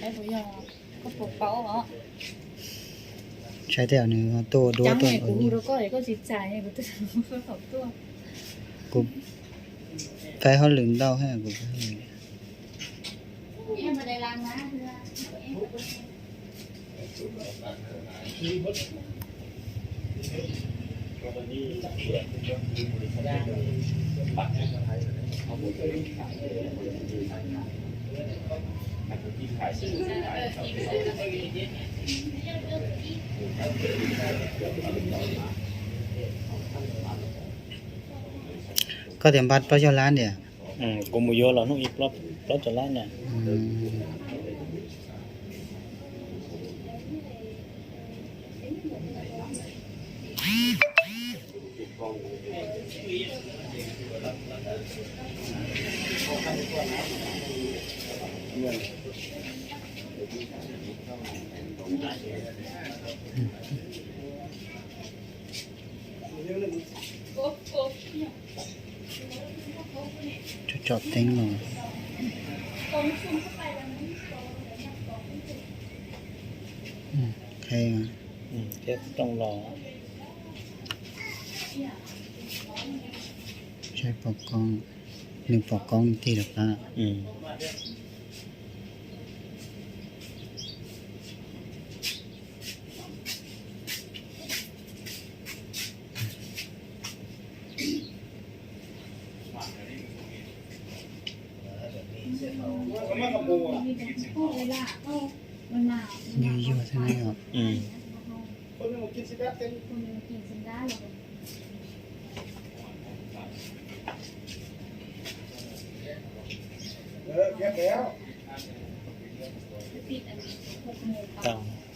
ໃຊ້ບໍ່ຢອກ ກໍປົກເປົ່າເນາະ ໃຊ້ແຕ່ອັນນີ້ໂຕ ໂຕ ຈັງໃຫ້ກູຮູ້ແລ້ວກໍ ກໍຊິຈ່າຍໃຫ້ກູຕົວ ເຂົາຕົວ ກູໄປເຮົາລືມເລົ່າໃຫ້ກູ ກໍເຕັມບັດປະເຈົ້າລ້ານເດ. ອືມ ກົມບໍ່ຢໍລາວເນາະ ອີກລອບ ລອບຈະລ້ານນະ. ອືມ ຈອດເຕັງເນາະ ອືມ ໃຄ ອືມ ເຮັດຕ້ອງລໍ ໃຊ້ປອກກ້ອງ ໜຶ່ງປອກກ້ອງທີ່ລະກະ ອືມ. ຢູ່ໆ ຊັ້ນເນາະ ອືມ. ເອີ ເກັບແລ້ວ ເອົາ.